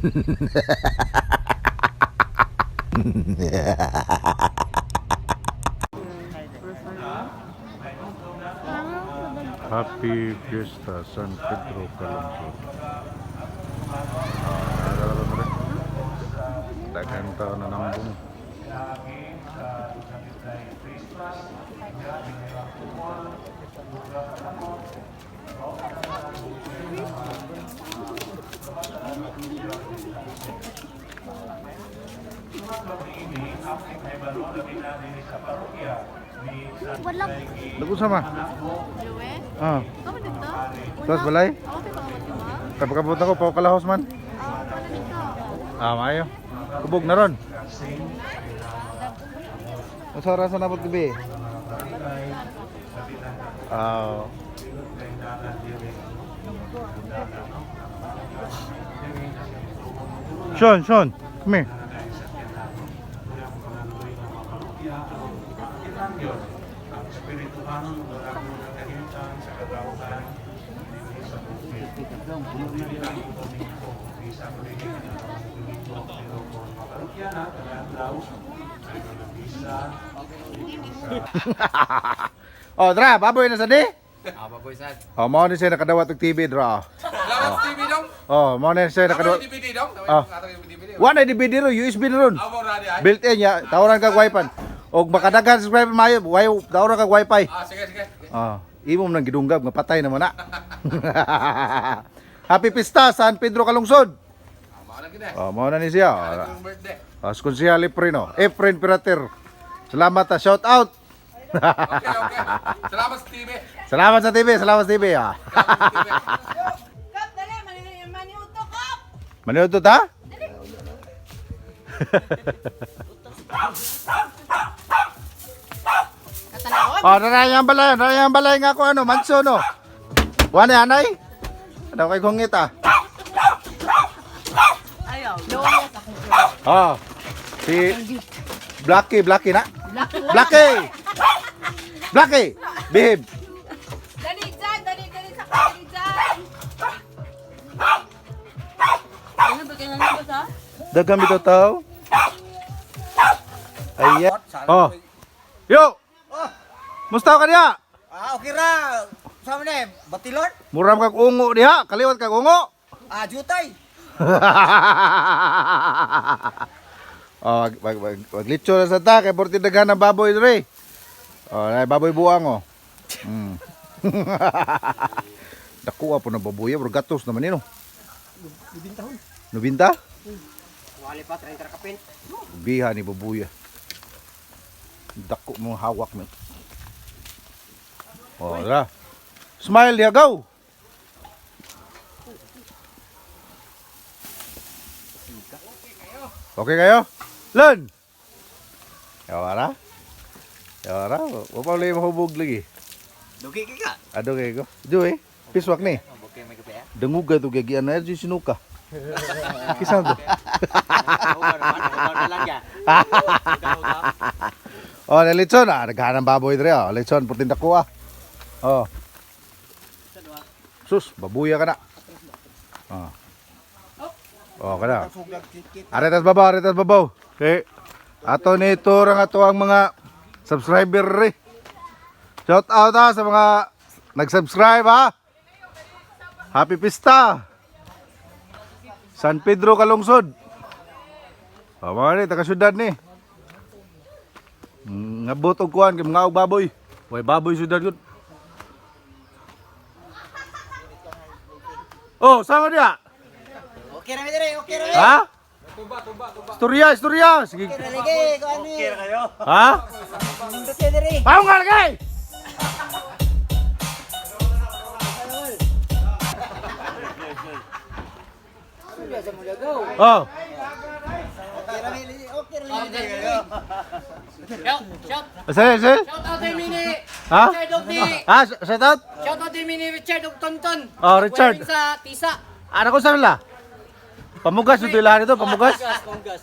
Happy Fiesta San Pedro Calungsod. Daghan tao na nambong. Wala. Nag-usa ma? Joe? Ah, Kamu dito? Tapos balay? Ako pa ba? Kapagabot ako, pao kalahos man. Ah, wala dito. Ah, maayo. Kubog na ron. Unsa oras na nabot gabi? Ah. Sean, Sean, come here. Oh, dra, baboy na sa di? Ah, baboy sad. Oh, mao ni siya nakadawat og TV dra. Lawas TV dong. Oh, mao ni siya Ako nakadawat. yung DVD dong. Ah. Ako yung DVD. Wa na DVD ro, USB na ron. Ako ready ay. Built-in ya, tawaran kag wifi. Og makadaghan subscriber mayo, way tawaran kag wifi. Ah, sige sige. Ah, imo man nang gidunggab nga patay naman na. Happy Pista San Pedro Calungsod. Ah, mao na gid eh. Oh, mao na ni siya. Ano yung birthday? Ah, Konsehal Efren, oh. Efren Pirater. Salamat ah, shout out. Okay, okay. Salamat sa TV. Salamat sa TV, salamat sa TV ah. Salamat sa TV. Kap, dali, maniuto, kap! Maniudto ta? Katanawon? Oh, narayang balay nga ako ano, manso no. Wa ni anay? Ano kay kongit ah? Ayaw. Loyas ako. Oh. Si Blackie, Blackie na. Blackie. Blackie. Behave. Dali dyan, dali, dali sa dali dyan! Ano ba kailangan ba sa? Daghang bitaw tao. Ayan. Oh. Yo. Musta ka diha? Ah, okay ra. Sama na eh, Batilon? Muram kag ungo diha, kaliwat kag ungo. Ah, jutay. Oh, wag wag wag, wag litso na sa ta kay porti daghan ang baboy dre. Oh, nay baboy buang oh. Dakuha po na baboy, bro gatos naman nino. Nubinta? Wali pa, 30 kapin. Biha ni babuya. Dako mo hawak mo. Oh, ra. Smile diha go. Okay kayo? Lun. Yawara. Yawara, wa pa ulit mahubog lagi. Dugi ka. Ado kay ko. Do eh. Piswak ni. Okay, may kape ah. Danguga to gagian na di sinuka. Kisan to. Ugaw naman, ugaw na lang ya. Ugaw, ugaw. Oh, na litson ah, naghahanang baboy dre oh. Litson putin dako ah. Oh. Sus, babuya ka na. Oh. Oh, kana. Aretas babaw, aretas babaw. Okay. Ato ni turang ato ang mga subscriber re. Shout out ah, sa mga nag-subscribe ha. Happy Pista. San Pedro Calungsod. Oh, mga ni, taga syudad ni. Ngabot og kuan kay mga og baboy. Way baboy syudad gud. Oh, sama dia. Okay ra dire, okay ra. Ha? Istorya, istorya. Sige. Okay ra lagi, ko ano. Okay ra kayo. Ha? Nindot kayo dire. Pao nga lagi. Oh, Okay ra lagi, okay ra lagi. Shout, shout, Asal, asal? shout out kay Mini Ha? Richard og ni Ha, shout out? Shout out kay Mini Richard og Tonton. Oh, Richard. Wearing sa Tisa. Ano ko sa nila? Pamugas ito ilahan ito, pamugas. Pamugas, pamugas.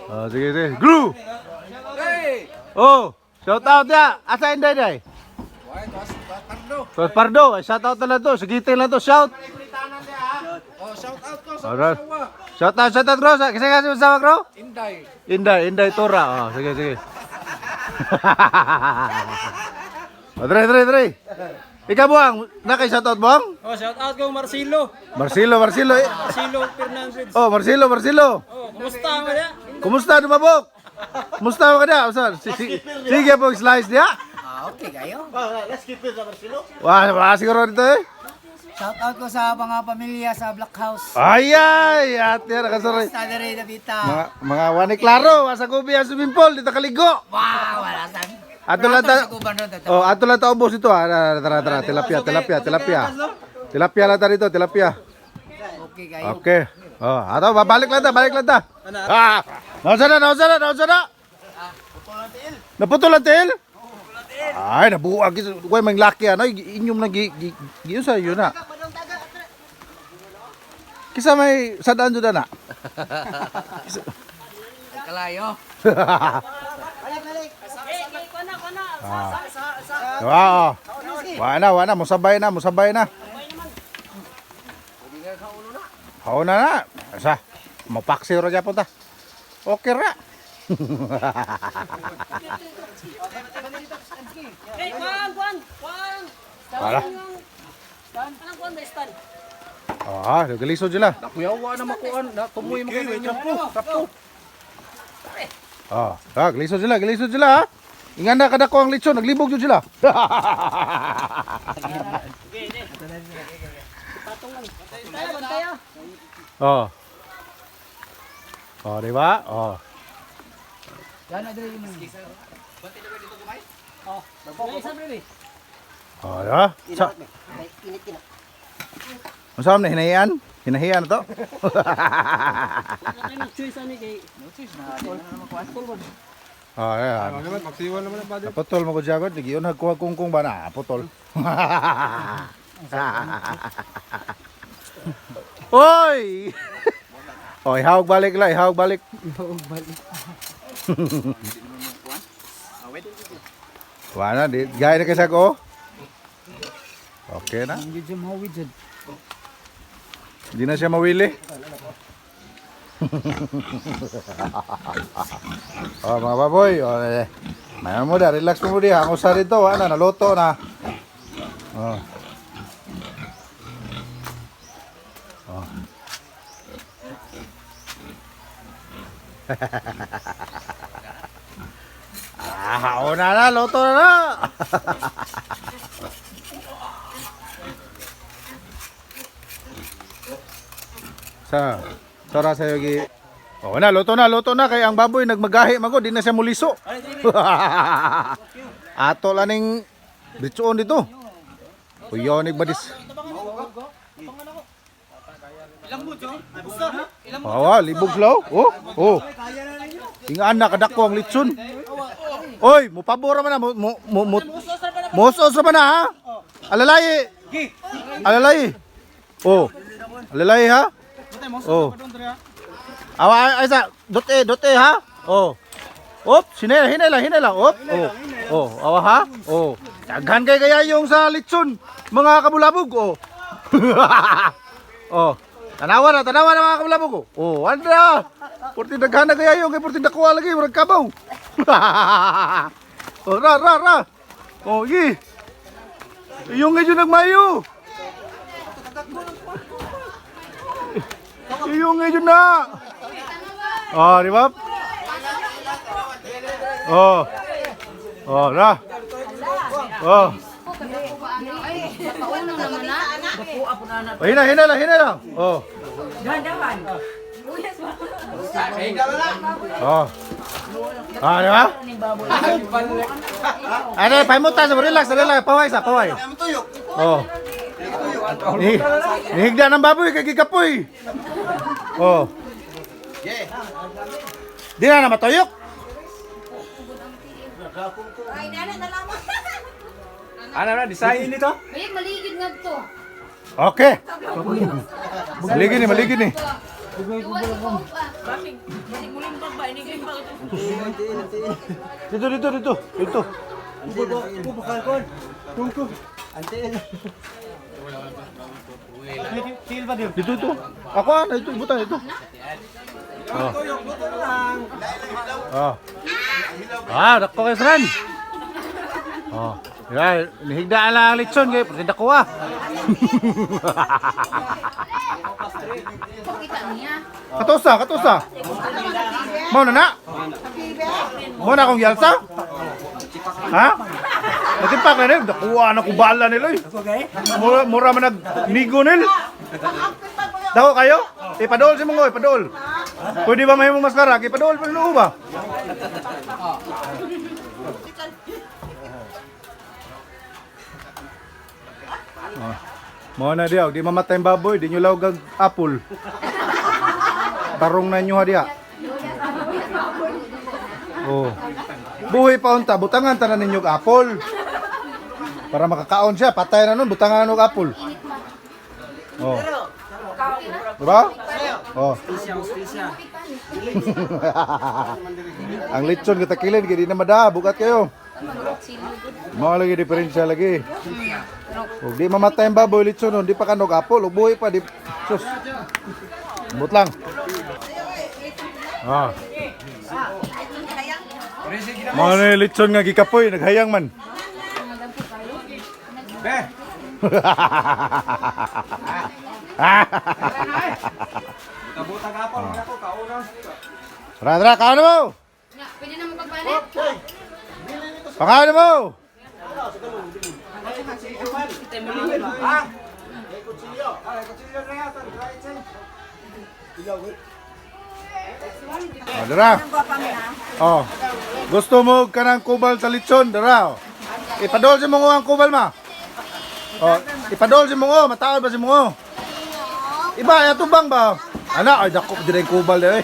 Oh, sige, sige. Gru! Oh, shout out ya. Asa inday day? Tos Pardo. Ay, shout out na lang to. Sige, lang to. Shout. Oh, shout out ko Alright. Shout out bro. Kasi kasi masama bro. Inday. Inday, Inday Tora. Oh, sige, sige. Oh, dre, dre, dre. Ikaw buang, na kay shout out buang? Oh, shout out kong Marcelo. Marcelo, Marcelo. Eh. Marcelo Fernandez. Oh, Marcelo, Marcelo. Oh, kumusta mo na? Kumusta dumabok? Kumusta ka na? Usa, sige po slice niya. Ah, okay kayo. Wah, wah siguro dito eh. Shout out ko sa mga pamilya sa Black House. Ay ay, ate nakasaray. Sa Dere Davita. Mga mga wani klaro, asa gubi ang swimming pool dito kaligo. Wow, wala sa. Ato lang ta. Sa Cuban ron, tata. Oh, ato lang ta ubos ito ah. Tara, tara, tara, tilapia, tilapia, tilapia. Tilapia lang ta dito, tilapia. Okay kayo. Okay. Oh, ato babalik lang ta, balik lang ta. Ah! Nausa na, nausa na, nausa na. Naputol ang tiil? Ay, nabuag. Uy, mang laki ano, inyom lang gi gi gi sa yun na. Kisa may sadaan jud na. Kalayo. Wow. Wala, wala, musabay na, musabay na. Hauna na. Sa, mapaksi ra gyapon ta. Okay ra. Hey, kuan, kuan, kuan. Wala. Anong kuan ba stan? Ah, galisod sila. Kuyawa na makuan. Na tumoy mo kayo inyo. Tapo. Ah, ah, galisod sila, galisod sila ha. Ingan na kada ko ang litson, naglibog jud sila. Oh. Oh, di ba? Oh. Oh, di ba? Sa Unsa man hinahian? Hinahian na to? Wala tayo choice ani kay. Oh, ayan. Ano naman, magsiwan naman ang body. Naputol mo ko jagod, giyon hagkuha kungkong ba na putol. Oy! Oy, hawag balik la, hawag balik. Ihawag balik. Wala di gaya na kay ko. Okay na. Hindi siya mawid jud. Di na siya mawili. Oh, mga baboy, oh, eh. Mayan mo da, relax mo di. Ang usa dito, wala na, naluto na. Oh. Oh. Ah, haon na na, luto na na. Sa Sara sa yogi. Oh na, luto na kay ang baboy nagmagahi man ko, di na siya muliso. Ato lang ning bitsuon dito. Uyonig ba dis? Oh, libog sila. Oh, oh. Ingaan na kadako ang litson. Oy, mupabor man na mo mo mo mo. Musos man na ha. Alalay. Alalay. Oh. Alalay ha. Oh. Awa ay sa dote dote ha. Oh. Op, hinay hinay lang, hinay lang. Op. Oh. Oh, awa ha. Oh. Daghan kay kaya yung sa litson, mga kabulabog. Oh. Oh. Tanawa na mga kabulabog. Oh, oh anda. Purti daghan na kaya yung kay purti dakuha lagi murag kabaw. Oh, ra ra ra. Oh, gi. Yung medyo nagmayo. Yung medyo na. Oh, di ba? Oh. Oh, ra. Oh. Pauno naman na. Oh, hina, hina lang, hina lang. Oh. Oh. Ah, di ba? Ano, pahimutan sa relax, relax, paway sa, paway. Oh. Ni, nihigda ng baboy kay gikapoy. Oh. Di na na matuyok. Ay, nana na lamang. Ano na, design nito? Ay, maligid nga to. Okay. Maligi ni, maligi ni. Iwan ko pa. Dito, dito, dito. Dito. Dito ito. Ako ah, ito butan ito. Oh. Oh. Ah, dako kay Sran. Oh. Ya, nihigda ala ang litson kay pertinda ko ah. Pakita niya. Katosa, katosa. Mao na na. Mao na akong yalsa. Ha? Natimpak na nil, nakuha na kubala nila eh. Mura, mura man nagnigo nil. Dako kayo? Ipadol si Mungo, ipadol. Pwede ba may mong maskara? Ipadol pa noo ba? Oh. Mao na diyaw, di mamatay ang baboy, di nyo lawag ang apple. Tarong na nyo ha diya. Oh. Buhi pa unta, butangan tanan ninyo og apple. Para makakaon siya, patay na nun, butangan og apple. Oh. Diba? Oh. Ang litson kitakilin, kaya di na mada, bukat kayo. Mao lagi diferensya lagi. Ug di mamatay ang baboy litson nun, di pa kanog apple, ug buhi pa di sus. Ambot lang. Ah. Mao na yung litson nga gikapoy, naghayang man. Tara, tara, kaon na mo! Nga, pwede na mapagpalit. Pakaon na mo! Oh, dara. Oh. Gusto mo kanang kubal sa litson, dara. Oh. Ipadol si mo ang kubal ma. Oh, ipadol si mo mataod ba si mo? Iba ay atubang ba? Ana ay dako dire ang kubal dire.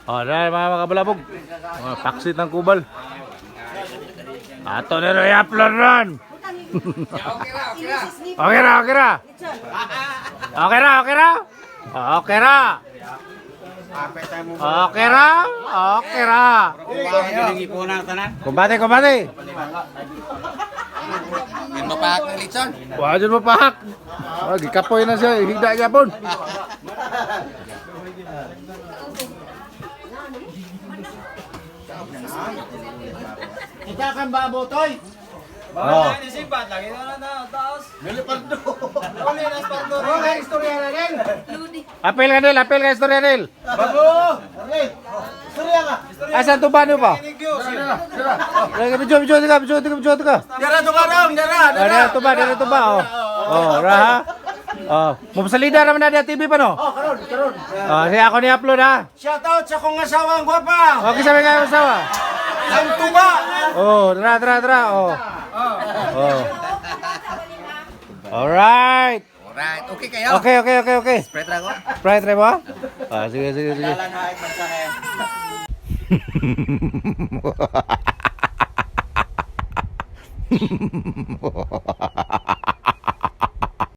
Oh, dahil mga kabalabog. Mga paksit ng kubal. Ato na rin upload ron. Okay ra, okay ra. Okay ra, okay ra. Okay ra. Okay ra, okay ra. Kumbate, kumbate. Yan mapahak ng litson. Wala dyan mapahak. Ah, gikapoy na siya, higda gyapon. Kita kan ba botoy? Oh. Apel ka nil, apel ka istorya nil. Bago! Istorya ka! Asan to ba pa? Lagi video video ka, video ka, video ka. Dara to karong, dara, Ah, dara to ba, dara to ba oh. Oh, raha. Oh, mupasalida naman na dia TV pa no? Oh, karon, karon. Oh, siya ako ni upload ha. Shout out sa kong asawa ang gwapa. Okay, sabi kayo asawa. Ang tuba. Oh, tara tara tara oh. Oh. Alright. Alright, okay kayo. Okay, okay, okay, okay. Spread ra ko. Try, try mo? Ah, sige, sige, sige.